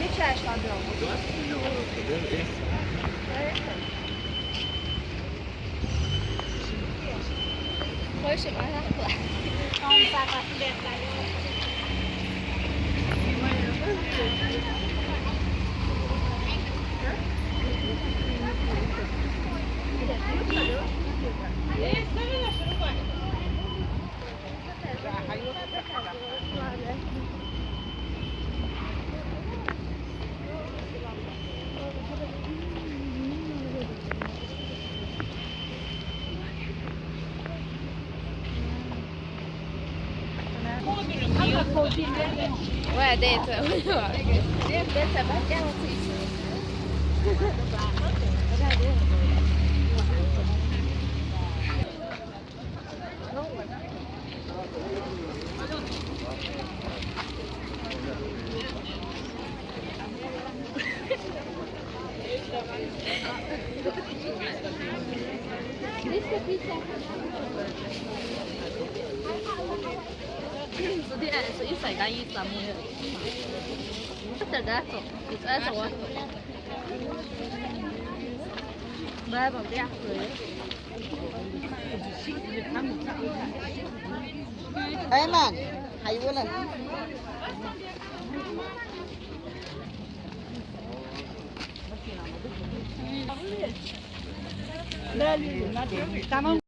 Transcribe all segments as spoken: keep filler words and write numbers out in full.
Neçə yaşındadır? Xoş, maraqlı. Ouais, d'être. Ayman, hayvana. Tamam.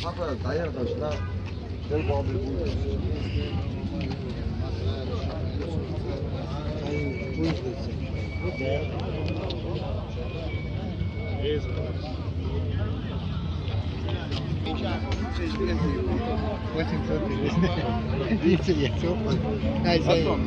Папа, даярдашла. Очень интересно. Видите, я тёплый. Ай, Потом.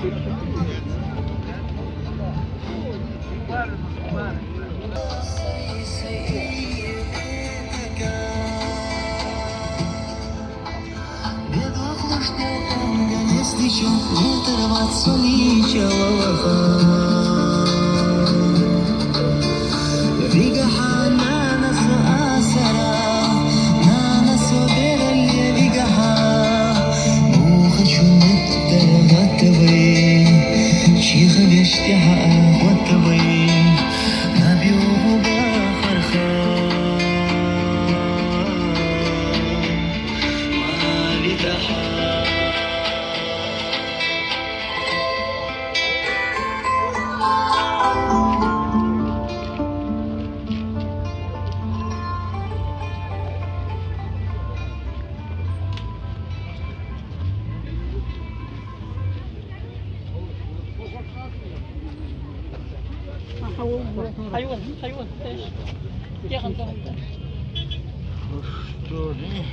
Хайван, хайван, эш. Яхан тохта. Что ли?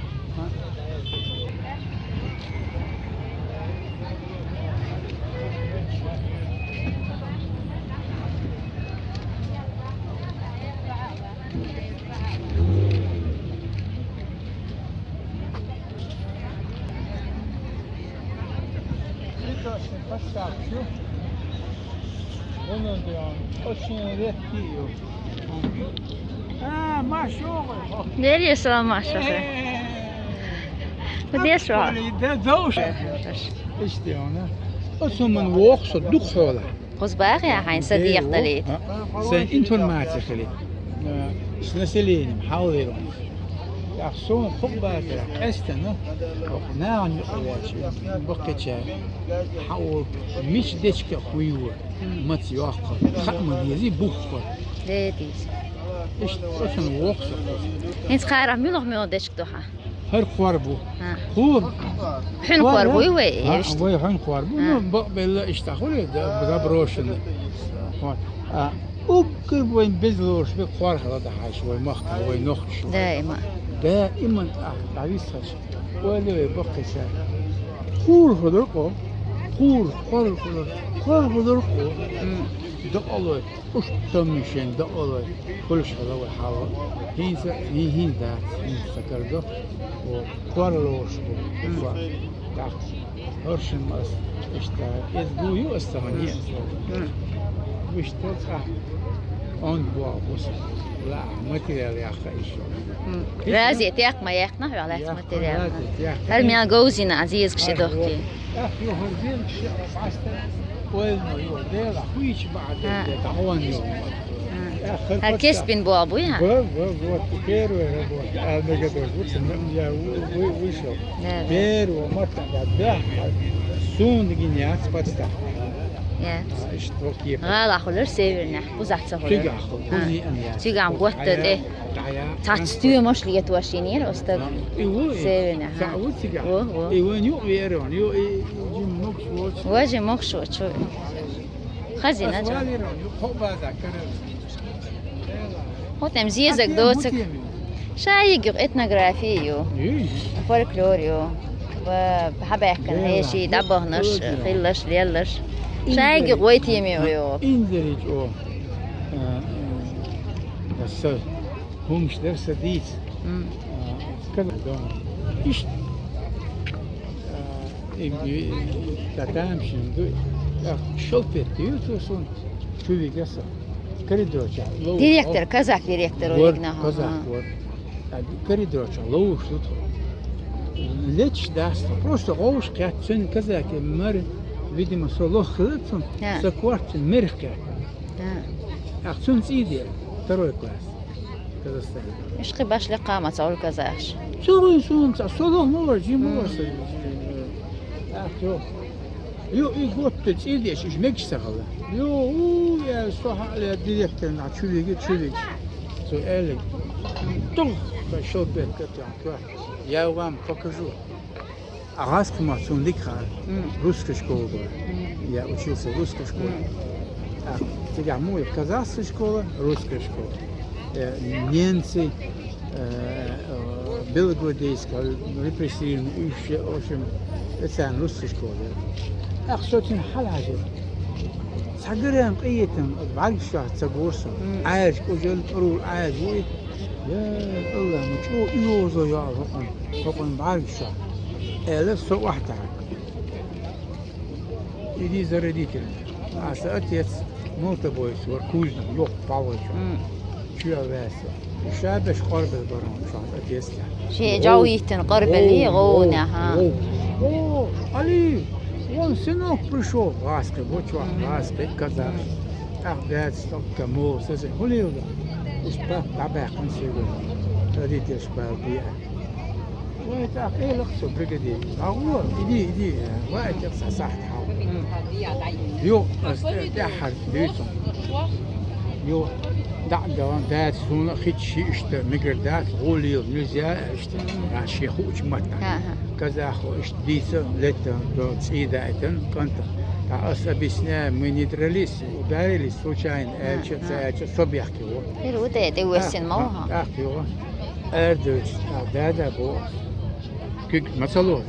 Очень редкий. А, машёгы. Дерья салам машёгы. Где шо? Да, да уж. Иште она. Осуман воксо дух хола. Хузбагъ я хьайн са дегӀ далийта. Сайн информация хили. Э, с населением, хьаллерон. Ях сон хуббатара, эстана. Ох, наан юкъавачи, баккача. Хьао, мич дечка хуйва. Мац йоаккха. Хаа ма дези бухха. Дедиз. Ишт, осан вокса. Инс хара милох милох дечка духа. ХӀар кхор бу. ХӀа. Кхор. Хьун кхор буй вай, а, вишта? Вай хьун кхор бу, ну, бакъ белла ишта хули, да, заброшенный. Вот. А, уггар вайн безлош, вай кхор хала да хаш, вай махка, вай нохч. Даима. Даима, а, давис хаш. Вай ле вай бакъ иса. Кхор худар ко. Кхор, кхор худар. Кхор худар ко. М. Да алой. Уж тамашен да ола, хулш хала ва хала. ХӀинца, хӀин, хӀин дац, хӀинца карда. О, кварлош бу, ква. Так. Оршин мас, ишта, эз гу ю астамани. Вишта ца. Он бу бус. Ла, материал яха ишо. Рази тяк ма яхна, вала материал. Рази тяк. Хар мя говзина азиз кши дохки. Ах, ё, хурдин, ши, паста, ойлно, ё, дела, хуич ба, де, даон, ё. Ах, хар Хар кеспин буа буя? Бу, бу, бу, первая работа. А, на готов. Вот, я вы-, вы-, вышел. Да, да. Первого марта, да, да. Сун гиняц подста. Я. А, что, кепа. Гала хулар севернях, бузаца хулар. Цигах, бузи ан я. Цигам готта, э. Цац тюмаш лиет вашинир, остав. И вы, севернях. Ца вот цигах. Во, во. И вы ню верон, ю и Жим мокшвоч. Важи мокшвоч. Хазина жа. Хотем зезаг доцаг. Шайгир этнографию. Фольклорию. Ва хабеккан хеши дабахнаш, хиллаш, леллаш. Шайгир вайтими ю. Индерич о. Даса хумш дерса диц. Када дом. Иш. Татам шинду. Шолпет ю тусун. Чувигаса. Коридорча. Директор, казак директор. Вот, олигна, казак, ага. Вот. Коридорча лоуш тут. Леч даста. Просто гоуш кятцин казаки мар, видимо, со лох хлыцун, со квартин мерх кятцин. Ахцун цӀийди, второй класс. Казахстан. Ишхи башли къамаца улказаш. Цугуй сунца, солох мула, жи мула са. Ах, ё. Ё, и готта цӀийдеш, иш мегш сагала. Ё, у, я, со хали директор на чувиги, чувиг. Со элик. Тух, шо бек катан. Я вам покажу. Агас кума цун дик хар. Русская школа была. Я учился в русской школе. А, тебя мой казахская школа, русская школа. Э, немцы, э, э, белогвардейская, репрессированные, и всё, в общем, это русская школа. Ах, что ты халажи? Саграм, иетам, багша, цагурса. Айш, ужен, ру, айш, вуй. Я, Аллах, мучу, иозо, я, хокон. Хокон багша. Эле со вахта. Иди за родителями. А со отец, ну, тобой, сваркузник, ёх, палоча. Чё веса? Шабеш корбел барон, шо отец. Ше жау итен корбели, гоуна, ха. О, Али, вон сынок пришёл, ласка, вот чё, ласка, казах. Ах, дед, стоп, кому, сесе, хулил да. Уж па, бабах, он сего. Родитель шпал, биа. Ой, так, эй, лак, всё, пригоди. А вот, иди, иди, э, ва, это са, са, хау. Ё, ас, э, тяхар, дюцун. Ё, да, да, да, суна, хит, ши, ишта, мигр, да, гулил, нельзя, ишта, а, ши, хуч, мат, да. Ага. Казахо иштта дийца летта до цӀий даийтан кӀантах. ТӀаккха ас объясняю, мы не дрались, ударились случайно, аьлча, ца аьлча, со бехке во. Хир ву тӀе, тӀе вессина ма ву хьо. ТӀаккха йо. Аьрдуьйцу, тӀаккха дада бо. Куьг ма ца ло.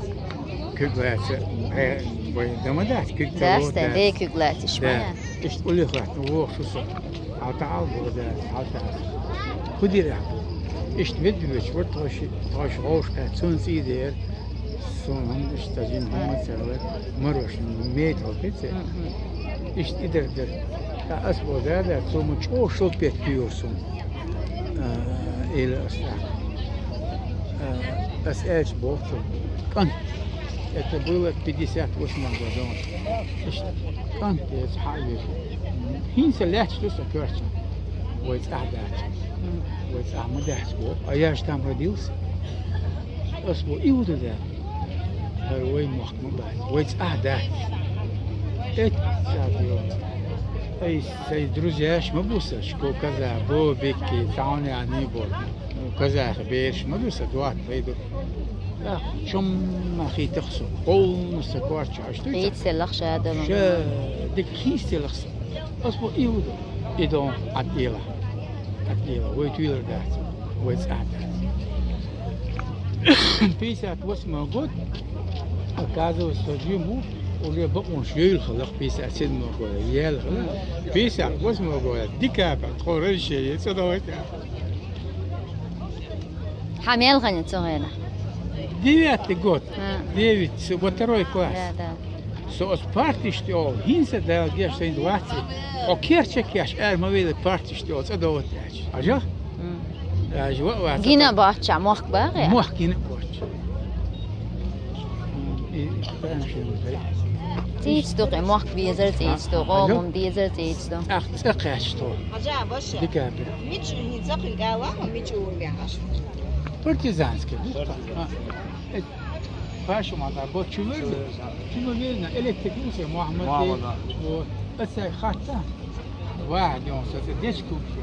Куьг лаьца, э, вай дама дац, куьг ца ло. Дац, тӀе, де куьг лаьцаш ма яц. Иштта уле хатта, воху со. Хьал тахьал бо, да, хьал тахьал. Ху дира ахьа? Иштта ведда веча вара тхойши, тхойши гӀовшкхаьчча, цунна цӀий дера. Суна хӀама иштта жин хӀума ца вара, марош, мед хӀо кице. Иштта и дара дара. Ткъа ас бо, да, да, цо ма чӀогӀа шалпетта туьйхира суна. А, эла ас тӀаккха. А, ас аьлча боху цо, кӀант. Это было в пятьдесят восьмом году. Иштта кӀант эца хьа а веза. ХӀинца лаьтташ ду сан коьртехь. Вай цӀахь дац. Вай цӀахь ма дац боху. А я же там родился. Ас бо, и хӀу ду да? ХӀара вай мохк ма бац. Вай цӀахь дац. Эццахь йо. Ай, сай друзьяш ма бу сан, шко каза, бо бекки, цхьа хьуна яхний бо. Казахи бераш ма ду сан, доатта вай ду. Ах, чомма хийтах со, полностью корчу, аш ду ца? Хийцалах ша ду. Ша, дика хийцалах со. Ас бо и хӀу ду. И дон Ӏад эла. Ӏад эла. Вай туьйлар дац. Вай цӀа дац. Пятьдесят восьмой год, оказывается, ему уже бакъонаш йойла хиларх, пятьдесят седьмой год, яьлла хиларх. Пятьдесят восьмой год, декабрь, тхо разрешение, цӀа давайте. Хьан мел хана цу хенахь? Девятый год. А. Девять, с-, во второй класс. Да, да. Со оцу партиш тӀе олу, хӀинца Дала гечдойла вац и. Хьо керча кеш, аьлла ма велла партиш тӀе олу, цӀа довлат аьлча. Хьажа? М. Даже ва-, ва-, гина бохча, мохк бахе? Мохк гина бохча. И, и, и, цӀийца ду кхин, мохк безар цӀийца ду, а, къоман безар цӀийца ду. Ах, цӀа кхаьчча тхо. Хьажа, баша. Декабрь. Мича хӀинца кхин гала, мича ур вехаш. Партизанский. Партизан. А, э, Паша ма да, бо чу вирна. Чу ма вирна, электрик ву се Мухаммад. Мухаммад, да. Вот. Аса хатта. Ва, дён, со дечку.